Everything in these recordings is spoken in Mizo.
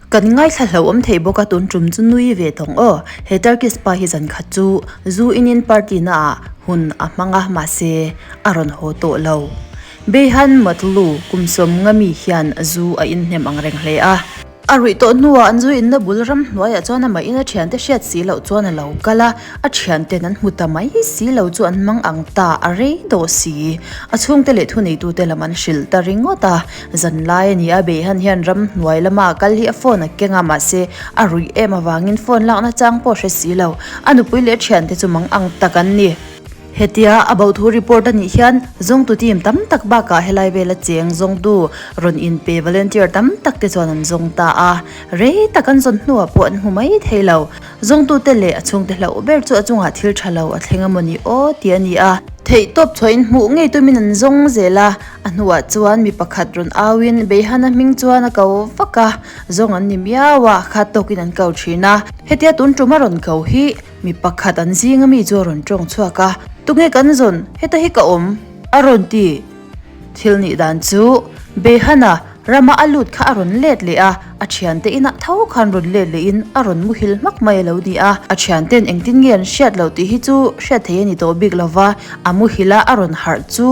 Kan ngaithla hlauhawm thei bawk a tun tum chu nui ve tawng aw. He Turkish pa hi zan khat chu zu inin party na ah hun a hmang a mahse a rawn haw tawh lo. Beihan Mutlu kum sawmnga mi hian zu a inhnem ang reng hle a. A ruih tawh hnuah an zu inna bul ram hnuaiah chuan amahin a thiante hriat si loh chuan a lo kal a, a thianten an hmu ta mai si lo chu an hmang ang ta a rei dawh si. A chhungte leh thuneitute lam an hrilh ta ringawt a, zanlai a ni a, Beihan hian ram hnuai lama a kal hi a phone a keng a, mahse a ruih em avangin phone lakna chang pawh hre si lo. A nupui leh a thiante chu mang ang tak an ni. Hetia a bo thu report a nih hian zawngtu team tam tak bakah helai vela cheng zawngtu rawn inpe volunteer tam tak te chuan an zawng ta a, rei tak an zawn hnuah pawh an hmu mai thei lo. Zawngtute leh a chhungte hlauh ber chu a chungah thil tha lo a thleng a maw ni aw tih a ni a. Theihtawp chhuahin hmuh ngei tumin an zawng zel a, a hnuah chuan mi pakhat rawn auin Beihana hming chuan a ko vak a, zawng an ni miau a, khat tawkin an ko thin a. Hetia tun tum a rawn ko hi Mi pakhat an zing ami chu a rawn tawng chhuak a, Tunge kan zawn? Heta hi ka awm! A rawn ti. Thil nih dan chu Behana rama a lut kha a rawn let leh a, a thiante inah tho khan rawn let lehin a rawn muhil hmak mai a lo ni a. A thianten engtin nge an hriat loh tih hi chu hriat theih a ni tawh bik lova, a muhil a a rawn harh chu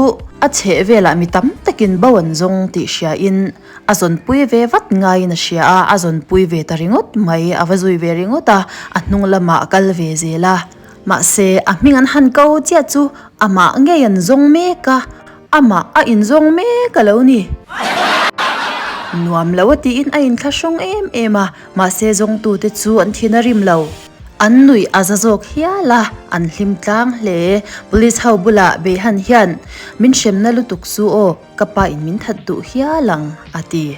a chheh velah mi tam takin bo an zawng tih hriain A zawnpui ve vat ngaiin a hria a, a zawnpui ve ta ringawt mai, a va zui ve ringawt a, a hnung lamah a kal ve zel a. Mahse, a hming an han ko chiah chu amah ngei an zawng mek a, amah a inzawng mek a lo ni. Nuam lo a tiin a inthlahrung em em a, mahse zawngtute chu an thin a rim lo. An nuih a za zawk hial a, an hlim tlang hle. Police ho bulah Beihan hian, Min hremna lutuk chu aw, Ka pa in min that duh hial ang, a ti.